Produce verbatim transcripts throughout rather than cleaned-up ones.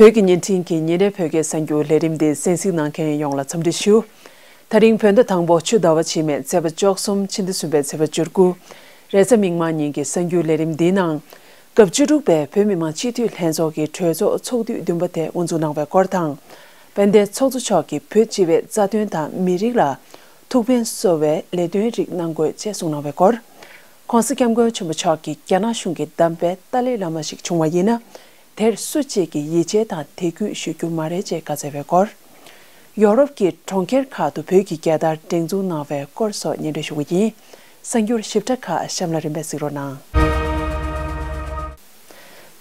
བོད་ཀྱི་བརྙན་འཕྲིན་གྱི་ཉིན་རེའི་བོད་སྐད་གསར་འགྱུར་ལས་རིམ་འདི་གསན་གཟིགས་གནང་མཁན་ཡོངས་ལ་འཚམས་འདྲི་ཞུ། ད་རིང་བོད་ཟླ་དང་པོ་ཕྱི་ཟླ་བ་ཕྱི་མའི་ཚེས་པ་བཅུ་གསུམ་ཕྱི་ཟླ་གསུམ་པའི་ཚེས་པ་བཅུ་དགུ། རེས་གཟའ་མིག་དམར་ཉིན་གྱི་གསར་འགྱུར་ལས་རིམ་འདིའི་ནང་། སྐབས་བཅུ་དྲུག་པའི་བོད་མི་མང་སྤྱི་འཐུས་ལྷན་ཚོགས་ཀྱི་གྲོས་ཚོགས་ཚོགས་དུས་བདུན་པ་དེ་དབུ་འཛུགས་གནང་བའི་སྐོར་དང་། དཔལ་ལྡན་ཚོགས་གཙོ་མཆོག་གིས་བོད་སྤྱི་པའི་རྩ་དོན་དང་མི་རིགས་ལ་ཐུགས་ཕན་གསོ་བའི་ལས་དོན་རིགས་གནང་དགོས་ཅེས་གསུངས་གནང་བའི་སྐོར། ྋགོང་ས་ྋསྐྱབས་མགོན་ཆེན་པོ་མཆོག་གིས་རྒྱ་ནག་གཞུང་གི་གདམས་པའི་ཏཱ་ལའི་བླ་མ་ཞིག་བྱུང་བ་ཡིན་ན། དེར་སུ་གཅིག་གིས་ཡིད་ཆེས་དང་དད་གུས་ཞུ་རྒྱུ་མ་རེད་ཅེས་བཀའ་སྩལ་བའི་སྐོར། ཡོ་རོབ་ཀྱི་གྲོང་ཁྱེར་ཁག་ཏུ་བོད་ཀྱི་རྒྱལ་དར་སྒྲེང་འཛུགས་གནང་བའི་སྐོར་སོགས་སྙན་སྒྲོན་ཞུ་གི་ཡིན། གསར་འགྱུར་ཞིབ་ཕྲ་ཁག་གཤམ་ལ་རིམ་པས་གཟིགས་རོགས་གནང་།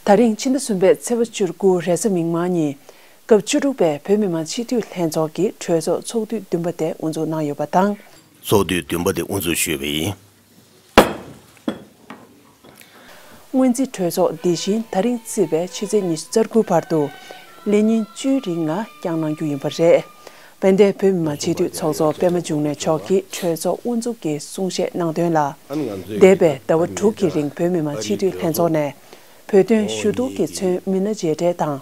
ད་རིང་ཕྱི་ཟླ་གསུམ་པའི་ཚེས་པ་བཅུ་དགུ་རེས་གཟའ་མིག་དམར་ཉིན། སྐབས་བཅུ་དྲུག་པའི་བོད་མི་མང་སྤྱི་འཐུས་ལྷན་ཚོགས་ཀྱི་གྲོས་ཚོགས་ཚོགས་དུས་བདུན་པ་དེ་དབུ་འཛུགས་གནང་ཡོད་པ་དང་། ཚོགས་དུས་བདུན་པ་དེ་དབུ་འཛུགས་ཞུས་པ་ཡིན། སྔོན་རྩིས་གྲོས་ཚོགས་འདི་བཞིན་ད་རིང་བརྩིས་པའི་ཕྱི་ཚེས་ཉི་ཤུ་རྩ་དགུ་བར་དུ་ལས་ཉིན་བཅུའི་རིང་ལ་བསྐྱངས་གནང་རྒྱུ་ཡིན་པ་རེད། དཔལ་ལྡན་བོད་མི་མང་སྤྱི་འཐུས་ཚོགས་གཙོ་པད་མ་འབྱུང་གནས་མཆོག་གིས་གྲོས་ཚོགས་དབུ་འཛུགས་ཀྱི་གསུང་བཤད་གནང་དོན་ལ། འདས་པའི་ཟླ་བ་དྲུག་གི་རིང་བོད་མི་མང་སྤྱི་འཐུས་ལྷན་ཚོགས་ནས་བོད་དོན་ཞུ་གཏུག་གི་ཚོན་མི་སྣ་མཇལ་འཕྲད་དང་།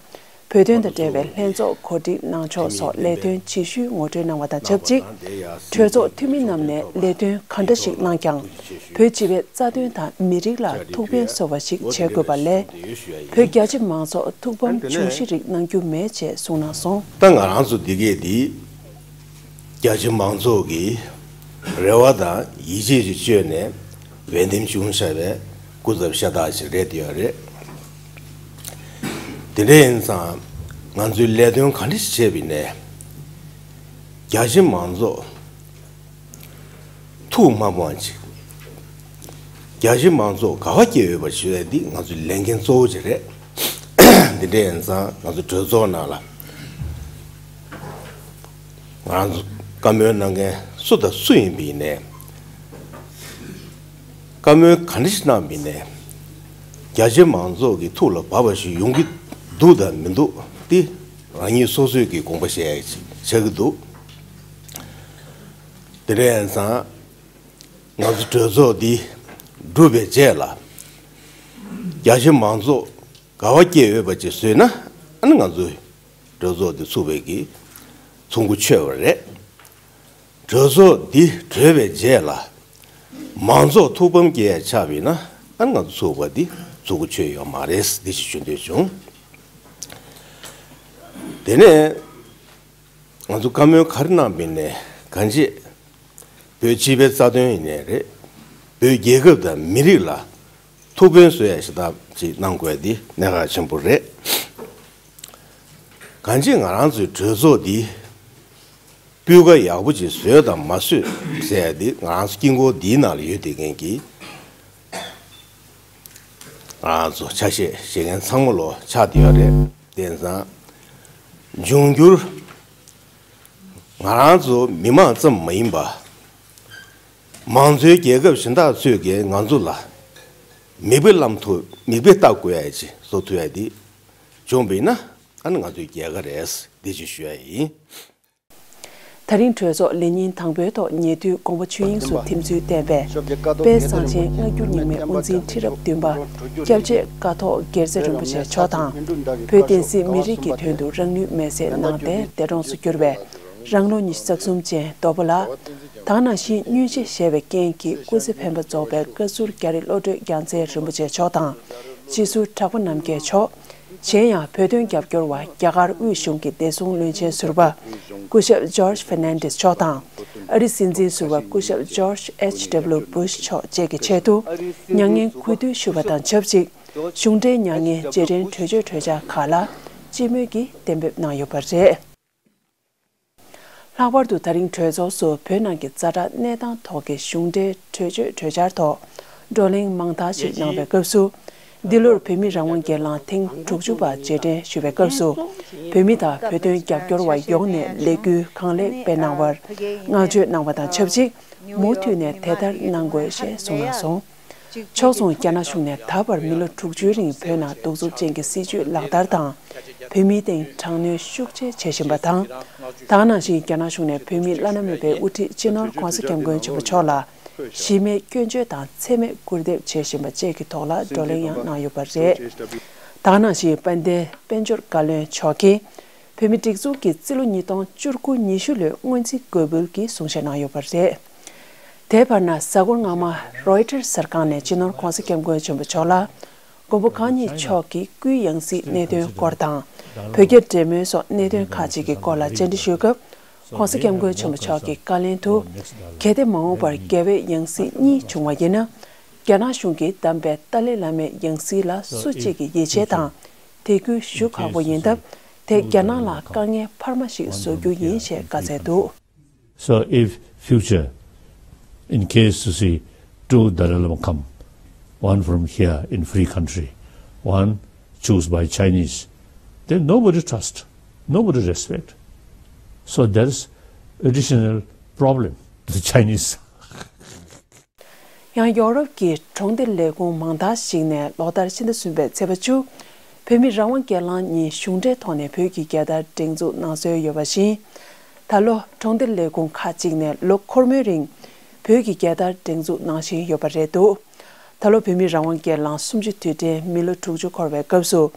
བོད་དོན་དང་འབྲེལ་བའི་ལྷན་ཚོགས་གོ་སྒྲིག་གནང་ཕྱོགས་སོགས་ལས་དོན་ཇི་ཞུས་ངོ་སྤྲོད་གནང་བ་དང་ཆབས་ཅིག། གྲོས་ཚོགས་འཐུས་མི་རྣམས་ནས་ལས་དོན་ག་འདྲ་ཞིག་གནང་ཀྱང་། བོད་སྤྱི་པའི་རྩ་དོན་དང་མི་རིགས་ལ་ཐུགས་ཕན་གསོ་བ་ཞིག་བྱེད་དགོས་པ་ལས། བོད་རྒྱ་ཆེ་མང་ཚོགས་ཐུགས་ཕམ་འབྱུང་གཞི་རིགས་གནང་རྒྱུ་མེད་ཅེས་གསུངས་གནང་སོང་། ད་ང་རང་ཚོ་འདི་གས་འདི་རྒྱ་ཆེ་མང་ཚོགས་ཀྱི་རེ་བ་དང་ཡིད་ཆེས་ཤིག་བཅོལ་ནས་འོས་འདེམས་བྱུང་བཞག་པའི་སྐུ་ཚབ་ཤ་སྟག་ཅིག་རེད་ཡོད་རེད། དེ་འདྲ་ཡིན་ཙང་ང་ཚོའི་ལས་དོན་ག་འདྲ་ཞིག་བྱས་པ་ཡིན་ནའི་རྒྱ་ཆེ་མང་ཚོགས་ཐུགས་མ་ཕམ་ཅིག་རྒྱ་ཆེ་མང་ཚོགས་དགའ་བ་སྐྱེ་འོས་པ་ཞུ་ཡ་འདི་ང་ཚོའི་ལས་འགན་གཙོ་བོ་ཅིག་རེད། དེ་འདྲ་ཡིན་ཙང་ང་ཚོ་གྲོས་ཚོགས་ནང་ལ་ང་རང་ཚོ་བཀའ་མོལ་གནང་མཁན་སུ་དང་སུ་ཡིན་པ་ཡིན་ནའི། བཀའ་མོལ་ག་འདྲ་ཞིག་གནང་བ་ཡིན་ནའི། རྒྱ་ཆེ་མང་ཚོགས་ཀྱི་ཐུགས་ལ་བབས་པ་ཞིག་ཡོང་གི་འདུག་དང་མི་འདུག་འདི་རང་ཉིད་སོ་སོས་ཀྱི་དགོངས་པ་བཞེས་ཡ་ཅིག་ཆགས་ཀྱི་འདུག་དེ་འདྲ་ཡིན་ཙང་ང་ཚོ་གྲོས་ཚོགས་འདི་གྲུབ་པའི་རྗེས་ལ་རྒྱ་ཆེ་མང་ཚོགས་དགའ་བ་སྐྱེ་འོས་པ་ཅིག་བཟོས་ན་ཨ་ནི་ང་ཚོའི་གྲོས་ཚོགས་འདི་ཚུགས་པའི་གི་ཚོགས་འགོ་ཆོད་པ་རེད། གྲོས་ཚོགས་འདི་གྲོལ་བའི་རྗེས་ལ་མང་ཚོགས་ཐུགས་ཕམ་སྐྱེ་ཡ་ཆགས་པ་ཡིན་ན་ཨ་ནི་ང་ཚོ་ཚུགས་པ་འདི་ཚོགས་འགོ་ཆོད་ཡོད་མ་རེད། འདི་ཞིག་ཞུ་འདོད་བྱུང་། དེ་ནས་ང་ཚོ་བཀའ་མོལ་ག་རེ་གནང་པ་ཡིན་ནའི་གང་ཅི། བོད་སྤྱི་པའི་རྩ་དོན་ཡིན་ནའི་རེད། བོད་རྒྱལ་ཁབ་དང་མི་རིགས་ལ་ཐུགས་ཕན་གསོ་ཡ་ཞིག་ད་ཅིག་གནང་དགོས་འདི་གནད་འགག་ཆེན་པོ་རེད། གང་ཅི་ང་རང་ཚོའི་གྲོས་ཚོགས་འདི་སྤུས་ཀ་ཡག་པོ་ཅིག་བཟོས་དང་མ་བཟོས་ཟེར་ཡ་འདི་ང་རང་ཚོ་དཀྱིལ་འཁོར་འདིའི་ནང་ལ་ཡོད་བསྡད་མཁན་གྱི་ང་རང་ཚོ་ཆ་ཤས་བཞེས་མཁན་ཚང་མ་ལོ་ཆགས་བསྡད་ཡོད་རེད། དེང་སང་འབྱུང་འགྱུར་ང་རང་ཚོ་མི་མང་ཙམ་མ་ཡིན་པ། མང་གཙོའི་རྒྱལ་ཁབ་གཞན་དག་ཚོས་ཀྱིས་ང་ཚོ་ལ་མིག་དཔེ་བསླབ་ཐུབ་མིག་དཔེ་ལྟ་དགོས་ཡ་ཅིག་བཟོ་ཐུབ་ཡ་འདི་བྱུང་བ་ཡིན་ན་ཨ་ནི་ང་ཚོའི་རྒྱལ་ཁ་རེད། འདི་ཅིག་ཞུ་ཡ་ཡིན། ད་རིང་གྲོས་ཚོགས་ལས་ཉིན་དང་པོའི་ཐོག་ཉེ་དུས་དགོངས་པ་ཆོས་དབྱིངས་སུ་ཐིམ་ཚུལ་བསྟན་པའི་དཔལ་གསང་ཆེན་སྔ་འགྱུར་རྙིང་མའི་དབུ་འཛིན་ཁྲི་རབས་བདུན་པ་སྐྱབས་རྗེ་ཀཿཐོག་དགེ་རྩེ་རིན་པོ་ཆེ་མཆོག་དང་། བོད་བསྟན་སྲིད་མི་རིགས་ཀྱི་དོན་དུ་རང་ལུས་མེར་སྲེག་གནང་སྟེ་འདས་གྲོངས་སུ་གྱུར་བའི་རང་ལོ་ཉི་ཤུ་རྩ་གསུམ་ཅན་རྡོ་པོ་ལགས། དེ་ནང་བཞིན་སྙུན་གཞི་བཞེས་པའི་རྐྱེན་གྱིས་སྐུ་ཚེ་འཕེན་པ་རྫོགས་པའི་བཀའ་ཟུར་རྒྱ་རི་བློ་གྲོས་རྒྱལ་མཚན་རིན་པོ་ཆེ་མཆོག་དང་། སྤྱི་ཟུར་གྲགས་པ་རྣམ་རྒྱལ་མཆོག་གཞན་ཡང་བོད་དོན་རྒྱབ་སྐྱོར་བ་རྒྱ་གར་དབུས་གཞུང་གི་བདེ་སྲུང་བློན་ཆེན་ཟུར་པ་སྐུ་ཞབས་George Fernandez་མཆོག་དང་། ཨ་རིའི་སྲིད་འཛིན་ཟུར་པ་སྐུ་ཞབས་George H W Bush་མཆོག་བཅས་ཀྱི་ཆེད་དུ་མྱ་ངན་གུས་འདུད་ཞུ་བ་དང་ཆབས་ཅིག་གཞུང་འབྲེལ་མྱ་ངན་རྗེས་དྲན་གྲོས་ཆོད་གྲོས་འཆར་ཁག་ལ་སྤྱི་མོས་ཀྱིས་གཏན་འབེབས་གནང་ཡོད་པ་རེད། ལྷག་པར་དུ་ད་རིང་གྲོས་ཚོགས་སུ་བོད་ནང་གི་ཛ་དྲག་གནས་སྟངས་ཐོག་གི་གཞུང་འབྲེལ་གྲོས་ཆོད་གྲོས་འཆར་ཐོག་བགྲོ་གླེང་མང་དག་ཞིག་གནང་བའི་སྐབས་སུ། འདི་ལོར་བོད་མིའི་རང་དབང་སྒེར་ལངས་ཐེངས་དྲུག་ཅུ་པ་རྗེས་དྲན་ཞུ་བའི་སྐབས་སུ། བོད་མི་དང་བོད་དོན་རྒྱབ་སྐྱོར་བ་ཡོངས་ནས་ལས་འགུལ་གང་ལེགས་སྤེལ་གནང་བར་བསྔགས་བརྗོད་གནང་བ་དང་ཆབས་ཅིག་མུ་མཐུད་ནས་དེ་ལྟར་གནང་དགོས་ཞེས་གསུངས་གནང་སོང་། ཕྱོགས་མཚུངས་རྒྱ་ནག་གཞུང་ནས་ད་བར་མི་ལོ་དྲུག་ཅུའི་རིང་བོད་ནང་གདུག་རྩུབ་ཅན་གྱི་སྲིད་བྱུས་ལག་བསྟར་དང་། བོད་མིའི་སྟེང་དྲག་གནོན་ཤུགས་ཆེ་བྱེད་བཞིན་པ་དང་། དེ་ནང་བཞིན་རྒྱ་ནག་གཞུང་ནས་བོད་མིའི་བླ་ན་མེད་པའི་དབུ་ཁྲིད་སྤྱི་ནོར་༧གོང་ས་༧སྐྱབས་མགོན་ཆེན་པོ་མཆོག་ལ་གཞི་མེད་སྐྱོན་བརྗོད་དང་མཚན་སྨད་སྐུར་འདེབས་བྱེད་བཞིན་པ་བཅས་ཀྱི་ཐོག་ལ་བགྲོ་གླེང་ཡང་གནང་ཡོད་པ་རེད། ད་ དེ་ནང་བཞིན་དཔལ་ལྡན་དཔལ་འབྱོར་བཀའ་བློན་མཆོག་གིས་བོད་མིའི་སྒྲིག་འཛུགས་ཀྱི་རྩིས་ལོ་ཉིས་སྟོང་བཅུ་དགུ་ཉི་ཤུ་ལོའི་སྔོན་རྩིས་འགོད་འབུལ་གྱི་གསུང་བཤད་གནང་ཡོད་པ་རེད། དེའི་བར་ན་གཟའ་འཁོར་སྔ་མ་རོའི་ཊར་གསར་ཁང་ནས་སྤྱི་ནོར་༧གོང་ས་༧སྐྱབས་མགོན་ཆེན་པོ་མཆོག་ལ་མགོན་པོ་གང་ཉིད་མཆོག་གི་སྐུའི་ཡང་སྲིད་གནད་དོན་སྐོར་དང་། བོད་རྒྱ་འབྲེལ་མོལ་སོགས་གནད་དོན་ཁག་ཅིག་གི་སྐོར་ལ་བཅར་འདྲི་ཞུས་སྐབས། ༸གོང་ས་༸སྐྱབས་མགོན་ཆེན་པོ་མཆོག་གི་བཀའ་ལན་དུ། གལ་ཏེ་མ་འོངས་པར་རྒྱལ་བའི་ཡང་སྲིད་གཉིས་བྱུང་བ་ཡིན་ན། རྒྱ་ནག་གཞུང་གིས་བདམས་པའི་ཏཱ་ལའི་བླ་མའི་ཡང་སྲིད་ལ་སུ་གཅིག་གིས་ཡིད་ཆེས་དང་། དད་གུས་ཞུ་ཁག་པོ་ཡིན་སྟབས། དེ་རྒྱ་ནག་ལ་དཀའ་ངལ་འཕར་མ་ཞིག་བཟོ་རྒྱུ་ཡིན་ཞེས་བཀའ་སྩལ་འདུག། So if future, in case you see two Dalai Lama come, one from here in free country, one choose by Chinese, then nobody trust, nobody respect. So there's additional problem to the Chinese. ཡང་ཡོ་རོབ་ཀྱི་གྲོང་སྡེ་ལས་ཁུངས་མང་དག་ཞིག་ནས་ལོ་ལྟར་ཕྱི་ཟླ་གསུམ་པའི་ཚེས་པ་བཅུ། བོད་མི་རང་དབང་སྒེར་ལངས་གཉིས་གཞུང་འབྲེལ་ཐོག་ནས་བོད་ཀྱི་རྒྱལ་དར་སྒྲེང་འཛུགས་གནང་སྲོལ་ཡོད་པ་བཞིན། ད་ལོ་གྲོང་སྡེ་ལས་ཁུངས་ཁག་ཅིག་ནས་ལོ་འཁོར་མོའི་རིང་བོད་ཀྱི་རྒྱལ་དར་སྒྲེང་འཛུགས་གནང་བཞིན་ཡོད་པ་རེད་འདུག། ད་ལོ་བོད་མི་རང་དབང་སྒེར་ལངས་སུམ་ཅུ་དུས་དྲན་མི་ལོ་དྲུག་ཅུ་འཁོར་བའི་སྐབས་སུ།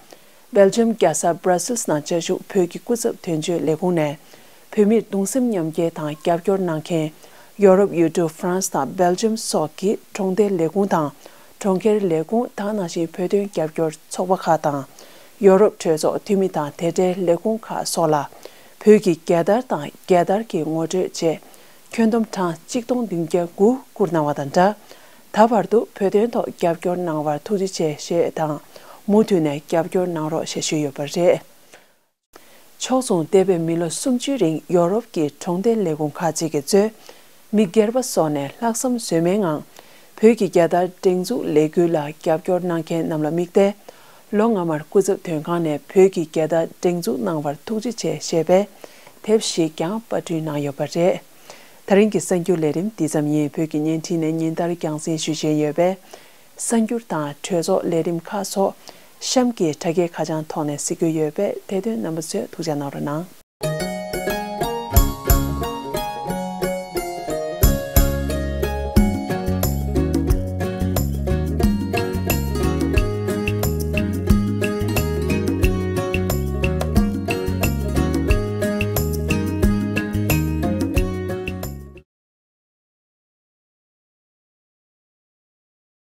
སྦེལ་ཇམ་རྒྱལ་ས་Brussels་ནང་བཅའ་བཞུགས་བོད་ཀྱི་སྐུ་ཚབ་དོན་གཅོད་ལས་ཁུངས་ནས། བོད་མིར་གདུང་སེམས་མཉམ་སྐྱེད་དང་རྒྱབ་སྐྱོར་གནང་མཁན། ཡོ་རོབ་ཡུལ་གྲུ་France་དང་སྦེལ་ཇམ་སོགས་ཀྱི་གྲོང་སྡེ་ལས་ཁུངས་དང་། གྲོང་ཁྱེར་ལས་ཁུངས་དེ་ནང་བཞིན་བོད་དོན་རྒྱབ་སྐྱོར་ཚོགས་པ་ཁག་དང་། ཡོ་རོབ་གྲོས་ཚོགས་འཐུས་མི་དང་དེ་འབྲེལ་ལས་ཁུངས་ཁག་སོགས་ལ། བོད་ཀྱི་རྒྱལ་དར་དང་རྒྱལ་དར་གྱི་ངོ་སྤྲོད་བཅས། ཁྱོན་བསྡོམས་གྲངས་གཅིག་སྟོང་བདུན་བརྒྱ་དགུ་བསྐུར་གནང་བ་དང་སྦྲགས། ད་བར་དུ་བོད་དོན་ཐོག་རྒྱབ་སྐྱོར་གནང་བར་ཐུགས་རྗེ་ཆེ་ཞེས་དང་། མུ་མཐུད་ནས་རྒྱབ་སྐྱོར་གནང་རོགས་ཞེས་ཞུས་ཡོད་པ་རེད། ཕྱོགས་མཚུངས་འདས་པའི་མི་ལོ་སུམ་ཅུའི་རིང་ཡོ་རོབ་ཀྱི་གྲོང་སྡེ་ལས་ཁུངས་ཁག་ཅིག་གིས་གཙོས། མི་སྒེར་པ་སོགས་ནས་ལྷག་བསམ་ཟོལ་མེད་ངང་། བོད་ཀྱི་རྒྱལ་དར་སྒྲེང་འཛུགས་ལས་འགུལ་ལ་རྒྱབ་སྐྱོར་གནང་མཁན་རྣམས་ལ་དམིགས་ཏེ། ལོ་སྔ་མར་སྐུ་ཚབ་དོན་ཁང་ནས་བོད་ཀྱི་རྒྱལ་དར་སྒྲེང་འཛུགས་གནང་བར་ཐུགས་རྗེ་ཆེ་ཞེས་པའི་དེབ་ཞིག་ཀྱང་པར་སྐྲུན་གནང་ཡོད་པ་རེད། ད་རིང་གི་གསར་འགྱུར་ལས་རིམ་འདི་ཙམ་ཡིན། བོད་ཀྱི་བརྙན་འཕྲིན་ནས་ཉིན་ལྟར་རྒྱང་སྲིང་ཞུ་བཞིན་ཡོད་པས། གསར་འགྱུར་དང་གྲོས་ཚོགས་ལས་རིམ་ཁག་སོགས་གཤམ་གྱི་དྲ་རྒྱའི་ཁ་བྱང་ཐོག་ནས་གཟིགས་རྒྱུ་ཡོད་པས། དེ་དོན་རྣམ་པ་ཚོས་ཐུགས་ཅག་གནང་རོགས་གནང་།